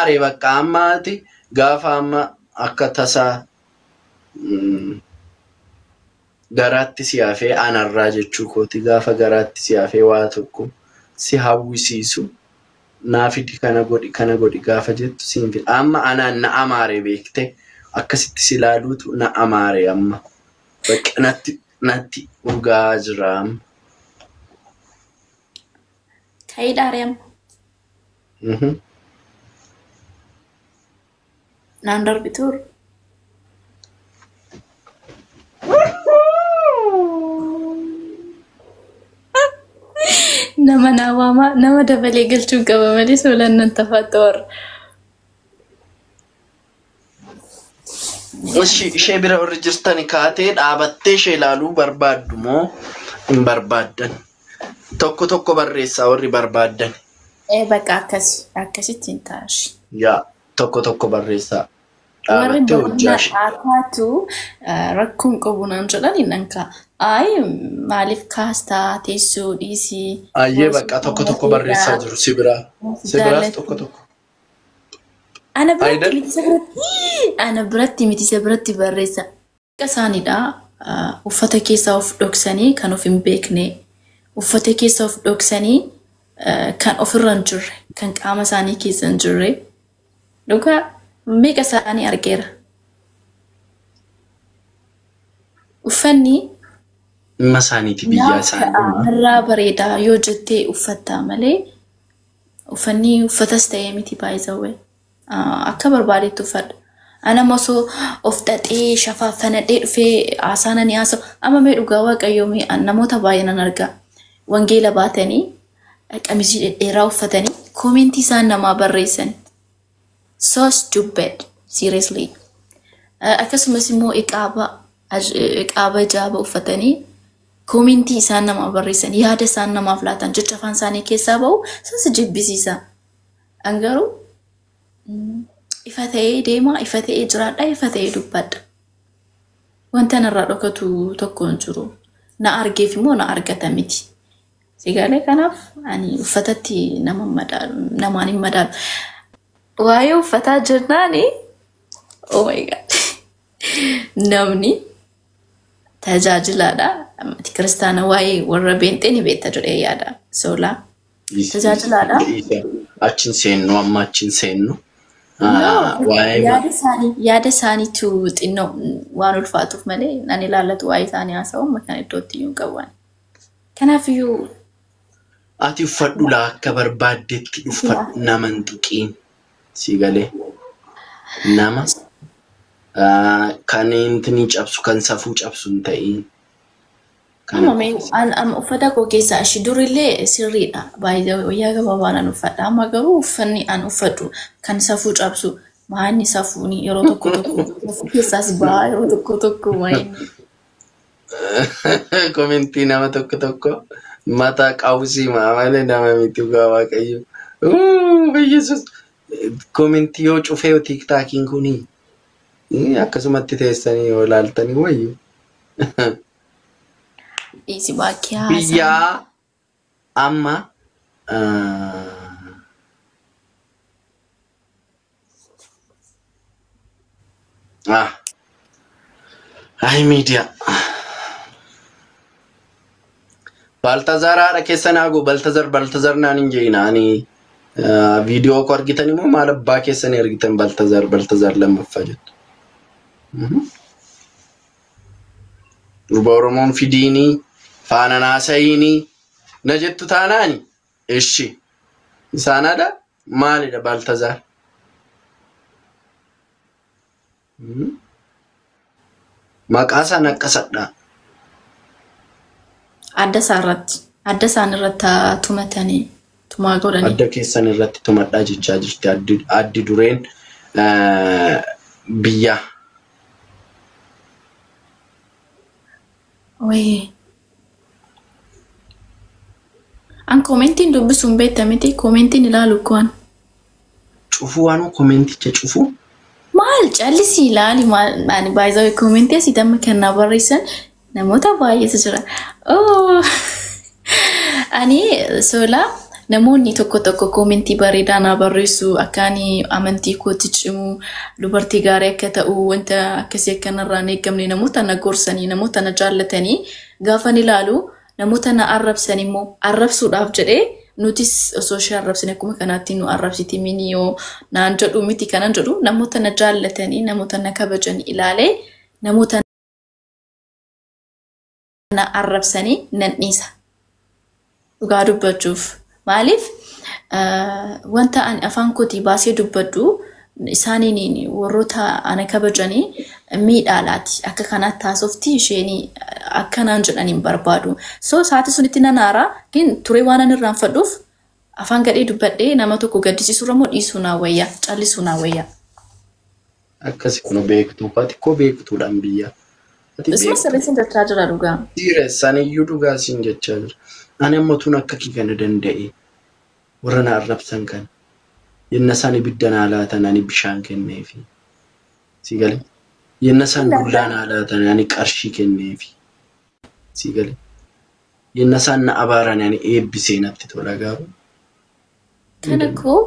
Amaare bakka ammaati gaafa amma akka tasaa garaatti si hafee anarraa jechuu kooti gaafa garaatti si hafee waa tokko si hawwisiisu naa fidi kana godhi kana godhi gaafa jettu siin fida. Amma anaan na amaare beekte akkasitti si ilaaluutu na amaare amma. Bakka natti urgaa jira amma. Ka'ii dhaaree amma. Naan darbituur. Nama naa waamaa nama dabalee galchuun qaba malee soolaan nan tafaatti warra. Ishee bira warri jirtan kaatee dhaabattee ishee ilaaluu barbaaddu moo hin barbaaddan? Tokko tokko barreessaa warri barbaaddan. Bakka akkasitti hin taashi. Yaa tokko tokko barreessaa. Warri Dhaabattee hojjaa barannaa ishee. haataatu rakkoon qabu naan jedhan nan ka'a. Ayi maaliif kaastaa teessoo dhiisii. Ayyee bakka tokko tokko barreessaa jiru si biraa. Si biraas tokko tokko. Ana biratti Ayidal. miti isa biratti ana biratti miti isa biratti barreessa. Akka isaaniidha uffata keessaa of dhoksanii kan of hin beekne uffata keessa of dhoksanii kan ofirra hin jirre kan qaama isaanii keessa hin jirre dhugaa meeqa isaanii argeera. Uffanni Dhimma isaaniiti biyyaa naaf isaanii. ta'a irraa bareedaa yoo jettee uffattaa malee uffanni uffatas ta'ee miti baay'isawwe. Akka barbaadetti uffadha. Ana osoo of xaxee shafaafanadhee dhufee haasaa nani haasa'u amma mee dhugaa waaqayyoo mee namoota baay'ee nan arga. Wangeela baatanii qamisii dhedheeraa uffatanii koomentii isaan namaa barreessan. So stupid seriously. Akkasumas immoo iqaaba jaaba uffatanii koomentii isaan namaa barreessan yaada isaan namaaf laatan jecha afaan isaanii keessaa bahu sas jibbisiisa. An garuu ifa ta'ee deema, ifa ta'ee jiraadha, ifa ta'ee dubbadha. Wanta narraa dhokatu tokko hin jiru. Na argeef immoo na argata miti. Sigaalee kanaaf ani uffatatti nama madaalu, namaan hin madaalu. Waa'ee uffataa jennaani oh my god. Namni tajaajilaadha. Ati kiristaana waa'ee warra beenxee ni beekta jedhee yaada. Soolaa. Tajaajilaadha. Achiin seennu amma achiin seennu. No, Waa'ee yaada isaaniitu xinnoo waan ulfaatuuf malee nan ilaallatu waa'ee isaanii haasa'u amma kan iddootti iyyuu hin qabu ani. Kanaafiyyuu ati uffadhu laa akka barbaaddetti uffadhu nama hin tuqiin. Si galee nama kan intini cabsu kan safuu cabsu hin ta'iin. Kana amma mee an uffata koo keessaa ishii durillee sirriidha. Baay'ee wayyaa gabaabaa nan uffadha. Amma garuu uffanni an uffadhu kan safuu cabsu maanni safuuni yeroo tokko tokko safuu keessaas ba'a yeroo tokko tokko maayinni. Komentii nama tokko tokko mataa qawusii malee nama miti dhugaa waaqayyo. Yesus komentii yoo cufee tiiktaakiin kuni akkasumatti teessanii yoo ilaaltanii wayyu. Dhiisi baakii haasaa. Biyyaa amma ay miidiyaa. Baltazar haadha keessan haa goo Baltazar Baltazar naan hin jeena ani viidiyoo koo argitan immoo maal abbaa keessanii argitan Baltazar Baltazar lammaffaa jettu. Durba Oromoon fidiinii faana naasayiinii na jettu taanaani ishi isaan ada maalidha Baltazar? Maqaa isaan akkasadha. Adda isaarratti adda isaan irratti tumatanii tumaa godhanii. Adda keessan irratti tumadhaa jechaa jirti addi dureen biyyaa. Wayii. An koomentiin dubbisuun beekta miti koomentiin ilaalu kuwan. Cufuu waanuu koomenticha cufuu. Maal callisii ilaali maal ani baay'ee koomentii asii amma kan naa barreessan namoota baay'eetu jira. Oh. Ani soolaa Namoonni tokko tokko koomentii bareedaa naa barreessu, akka ani amantii kootti cimu, dubartii gaarii akka ta'u, wanta akkasii akkanarraa hin eegamne namoota na gorsanii, namoota na jaallatanii gaafan ilaalu, namoota na arrabsan immoo arrabsuudhaaf jedhee nutis osoo ishee arrabsine akkuma kanaatti nu arrabsiti mini yoo naan jedhu miti kanan jedhu, namoota na jaallatanii, namoota na kabajanii ilaalee, namoota na arrabsanii nan dhiisa. Dhugaa dubbachuuf. Maaliif wanta ani afaan kootii baasee dubbadhu isaaniin warroota ana kabajanii miidhaalaati. Akka kanaatti haasofti isheen akkanaan jedhan hin barbaadu. So sa'aatii sunitti nan aara, ግን turee waan ani irraanfadhuuf afaan gadhee dubbadhee nama tokko gaddisiisuurra immoo dhiisuu naa wayya, callisuu naa wayya. Akkasi kun beektuu, ati koo beektuudhaan biyya. Ati Isuma beektuu. Sirreessin jechaa jira dhugaa. Serious, ani iyyuu dhugaa siin jechaa jira. Ani amma tun akka kee kana danda'e warra na arrabsan kana. Yenna isaan ibidda naa laatan ani bishaan kenneefi. Si galee? Yenna isaan dullaa naa laatan ani qarshii kenneefi. Si galee? Yenna isaan na abaaran ani eebbisee natti tola garuu. Kana koo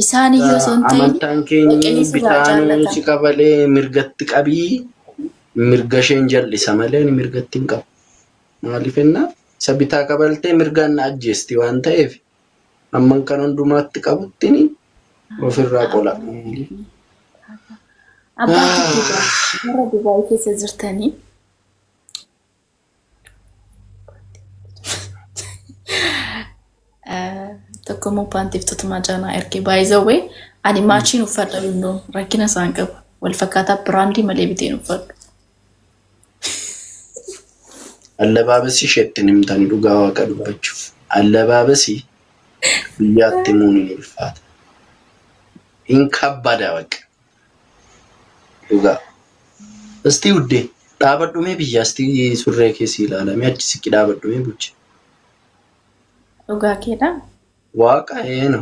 isaan iyyuu osoo hin ta'in Amantaan keenya Waaqayyo sirraa bitaanuu jaallata. Si qabalee mirgatti qabii, mirga isheen jal'isa malee ani mirgatti hin qabu. Maaliif jennaan isa bitaa qabaltee mirgaan na ajjeesti waan ta'eef amman kan hundumaatti qabuttiin ofirraa qola. Abbaan kee warra Dubaay keessa jirtanii tokko immoo paantiif tutumaa jaanaa ergee, baay'izawwee ani maachiin uffadha, yundoo rakkina isaan qaba. Wal fakkaataa biraandii malee biteen uffadhu. Allabaabasii isheetti himtanii dhugaa waaqa dubbachuuf. Allabaabasii biyyaatti himuun hin ulfaata. Hin kabbada baqa. Dhugaa. Istii uddee dhaabadhumee biyya istii surree keessi ilaalamee achi siqi dhaabadhumee bulche. Dhugaa keedha. Waaqa ነው።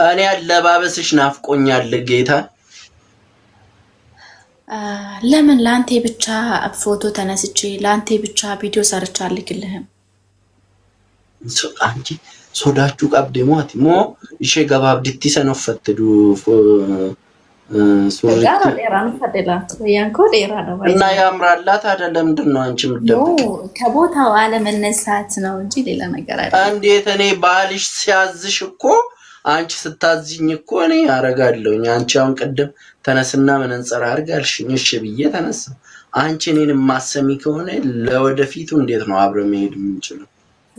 እኔ አለባበስሽ ናፍቆኛል ጌታ። ለምን ለአንቴ ብቻ ፎቶ ተነስቼ ለአንቴ ብቻ ቪዲዮ ሰርቼ አልክልህም? አንቺ sodaachuu qabde moo ati moo ishee gabaabditti sana uffatte Dheeraa suurritti dheeraan uffadhe laata? Wayyaan koo dheeraadha. እና ያምራላ። ታዲያ ለምንድን ነው አንቺ No, የምትደብቂው? ከቦታው አለመነሳት ነው እንጂ ሌላ ነገር አይደለም። እንዴት እኔ ባልሽ ሲያዝሽ እኮ አንቺ ስታዝኝ እኮ እኔ አረጋለሁኝ። አንቺ አሁን ቅድም ተነስና መነጽር አድርግ አልሽኝ፣ እሺ ብዬ ተነሳ። አንቺ እኔን የማሰሚ ከሆነ ለወደፊቱ እንዴት ነው አብረን መሄድ የምንችለው?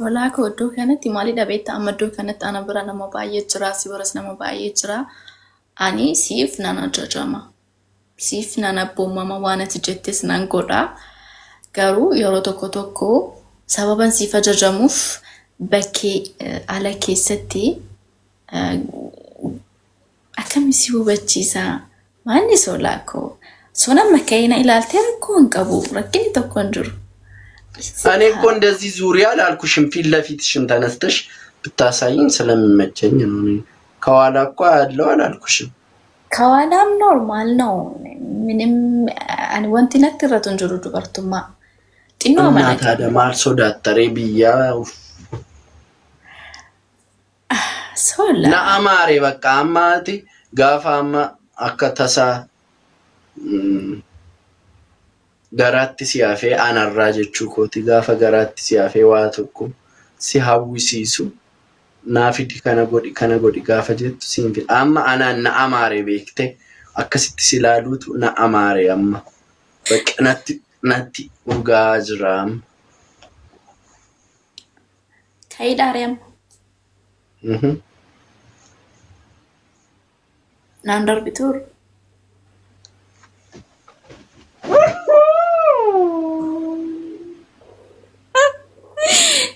Walaa koo iddoo kanatti maalidha beektaa? Amma iddoo kanatti ana bira nama baay'ee jira, si biras nama baay'ee jira. Ani siif nan ajajama. Siif nan abboomama, waan ati jettes nan godha. Garuu yeroo tokko tokko sababan siif ajajamuuf bakkee ala keessatti akkami si hubachiisa? Maanni solaa koo? Sun amma ka'ina ilaaltee rakkoo hin qabu. Rakkinni tokko hin jiru. እኔ እኮ እንደዚህ ዙሪያ አላልኩሽም። ፊት ለፊትሽን ተነስተሽ ብታሳይኝ ስለሚመቸኝ ነው። እኔ ከኋላ እኮ ያለው አላልኩሽም። ከኋላም normal ነው። ምንም ani wanti natti irratu hin jiru dubartummaa. Xinnoo እና amana ታዲያ maal sodaattare biyya? Sola. Na amaare bakka ammaati gaafa amma akka tasaa garaatti si hafee anarraa jechuu kooti, gaafa garaatti si hafee waa tokko si hawwisiisu naa fidi, kana godhi, kana godhi gaafa jettu siin fida. Amma anaan na amaare beekte, akkasitti si ilaaluutu na amaare, amma bakka natti natti urgaa jira amma. Ka'ii dhaaree amma. Naan darbituur.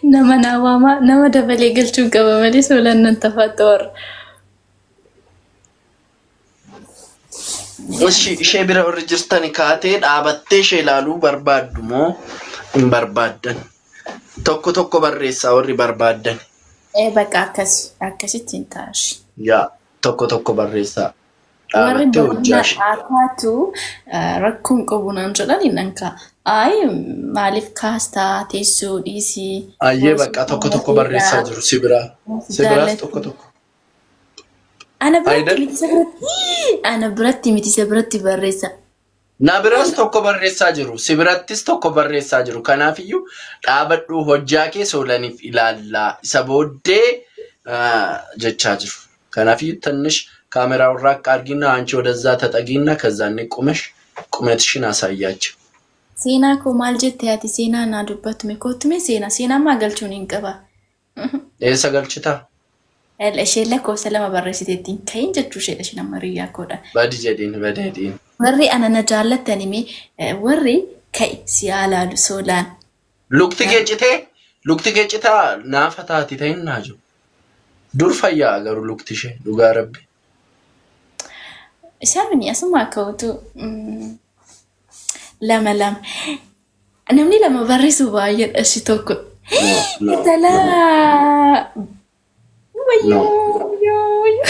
Nama naa waamaa, nama dabalee galchuun qaba malee solaan nan tafaata warra. እሺ ishee bira warri jirtani kaatee dhaabattee ishee ilaaluu barbaaddu moo hin barbaaddan? Tokko tokko barreessaa warri barbaaddan. Ee, bakka akkasi akkasitti hin taashi. Yaa, tokko tokko barreessaa. Warri Dhaabattee hojjaa boqonnaa ishee. haataatu rakkoon qabu naan jedhan hin ka'a. Ayi maaliif kaastaa teessoo dhiisii Ayyee bakka tokko tokko barreessaa jiru si biraa. Si biraas tokko tokko. Ana biratti Ayidal. miti isa biratti ana biratti miti isa biratti barreessa. Na biraas tokko barreessaa jiru. Si birattis tokko barreessaa jiru. Kanaafiyyuu dhaabadhuu hojjaa kee soolaniif ilaallaa. Isa booddee jechaa jiru. Kanaafiyyuu ትንሽ ካሜራውን ራቅ አድርጊና አንቺ ወደዛ ተጠጊና ከዛኔ ቁመሽ ቁመትሽን አሳያቸው። Seenaa koo maal jette ati seenaa naa dubbattume kottume seenaa seenaa maa galchuun hin qaba. Eessa galchitaa? Isheen lakkoofsa lama barreessiteetti hin ka'iin jechuu isheedha isheen amma hiriyaa koodha. Badi jedhiin badi jedhiin. Warri ana na jaallattan himee warri ka'i si alaalu soolaan. Lukti kee citee lukti kee citaa naafa taati ta'in naa jiru. Dur fayyaa garuu lukti ishee dhugaa rabbi. Isaan asuma akka utuu lama lama. Namni lama barreessu baay'eedha shi tokko. No, no, Intala no. wayyoo wayyoo.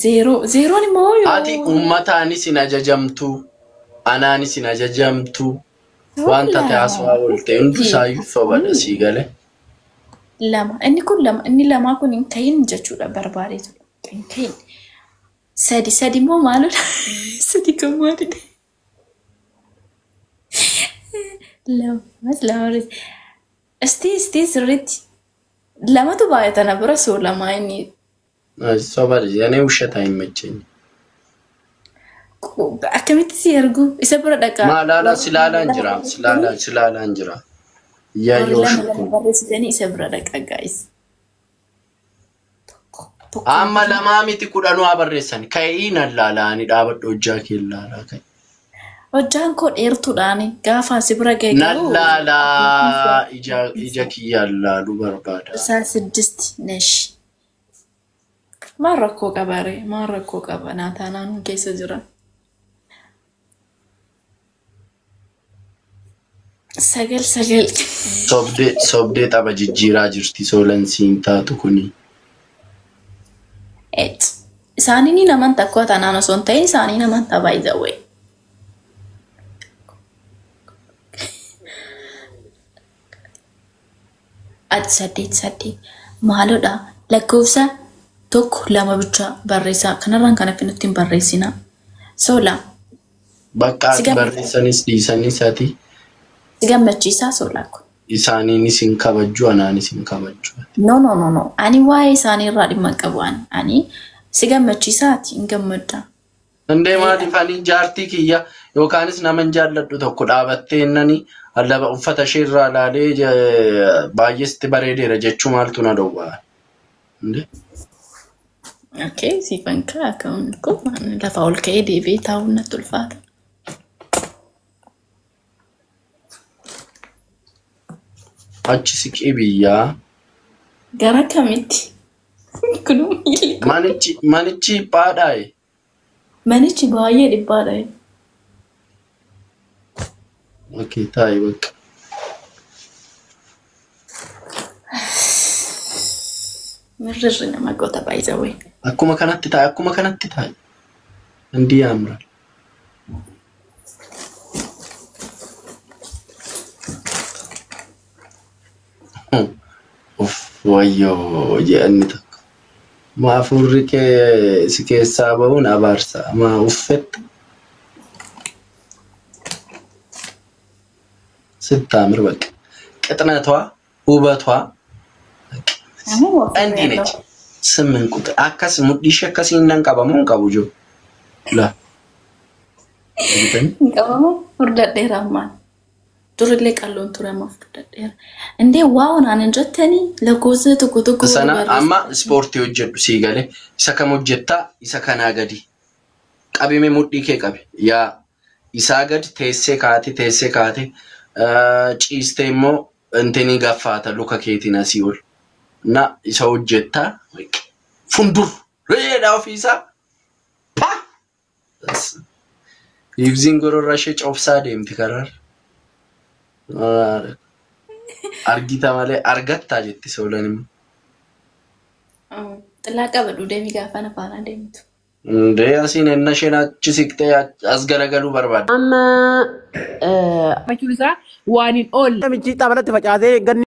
Zeeroo zeeroon immoo yoo. Ati uummataanis hin ajajamtu, anaanis hin ajajamtu, wanta ta'e haasawaa oolte hundisaayyuu sobadha sii galee. Lama inni kun lama inni lamaa kun hin ka'iin jechuudha barbaadeetu hin ka'iin. Sadi sadi immoo maalidha? Sadi kan maalidha? Lamas lama Isti isti sirriitti lamatu baay'ata na bira soo lamaa inni Sobadha የኔ ውሸት አይመቸኝም። Akkamitti si ergu isa bira dhaqaa. Maalaalaa silaalaan jira silaalaa silaalaan jira. Warri Iyyaayyoo lama lama shukku. barreessitanii isa bira dhaqaa guys. Tokko. Amma lamaa miti kudhanuu haa barreessan. Ka'ii nan laalaa ani dhaabadhu hojjaa kee laalaa ka'e. Hojjaan koo dheertuudhaani gaafa si bira ga'e Nan garuu laalaa ija ija kiyyaan laaluu barbaada. Isaa siddist nesh. Maal rakkoo qaba ree? Maal rakkoo qaba? Naataanaan keessa jira. Sagal sagal. Sobdee sobdee tapha jijjiiraa jirti soolansiin taatu kuni. Et. Isaanii ni naman takko tanaan osoo hin ta'in isaanii naman taphaa by the way. Ati saddeet saddeet maalodha lakkoofsa tokko lama bicha barreessaa kanarraan kan hafe nutti hin barreessinaa. Sola Bakka si ati gammachiisa barreessanis dhiisanis ati si gammachiisaa soolaa kun. isaaniinis hin kabajju anaanis hin kabajju. No no no no ani waa'ee isaanii irraa dhimma hin qabu ani ani si gammachiisaa ati hin gammadda. Indee maaliif ani jaartii kiyya yookaanis nama hin jaalladhu tokko dhaabattee innani allaba uffata ishee irraa laalee baay'ee sitti bareedeera jechuu maaltu na dhowwaa? Indee Okay, siifan kaa akkam kun lafa ol ka'ee deebi'ee taa'uun natti ulfaata. Achi siqii biyyaa Gara kamitti? Kunuu miilli kun. manichi manichi dhiphaadhaaye. Manichi baay'ee dhiphaadha. Okay taa'i bakka. Mirrirri nama goota baay'ee. Akkuma kanatti taa'i akkuma kanatti taa'i. እንዲህ ያምራል። Uff wayyoo jedhanni tokko. Ma hafuurri kee si keessaa bahuun abaarsa. Ma uffetta ስታምር በቃ ቅጥነቷ ውበቷ እንዲህ ነች። ስምንት ቁጥር akkas mudhii ishee akkasiin nan qabamu hin qabu jiru. La. Hin qabamu furdadheera ammaan. Durillee qalloon ture amma furdadheera. Indee waa naan hin jettanii lakkoofsa tokko tokko Sana barreessa. amma ispoortii hojjedhu sii galee isa kam hojjettaa isa kanaa gadi qabime mudhii kee qabe yaa isaa gadi teessee kaate teessee kaate ciistee immoo intinii gaffaata luka keetiin asii ol na isa hojjettaa fundur reedha ofiisaa pa ibziin gororra ishee cobsaa deemti karaarra. Argita malee argattaa jetti soolan immoo. Xilaa qabadhu deemi gaafa na faana deemtu. Indee asiin enna isheen achi siqtee as galagaluu barbaadde. Amma Fachuun isaa waan hin oolle. Namichi xabalatti facaasee ganni.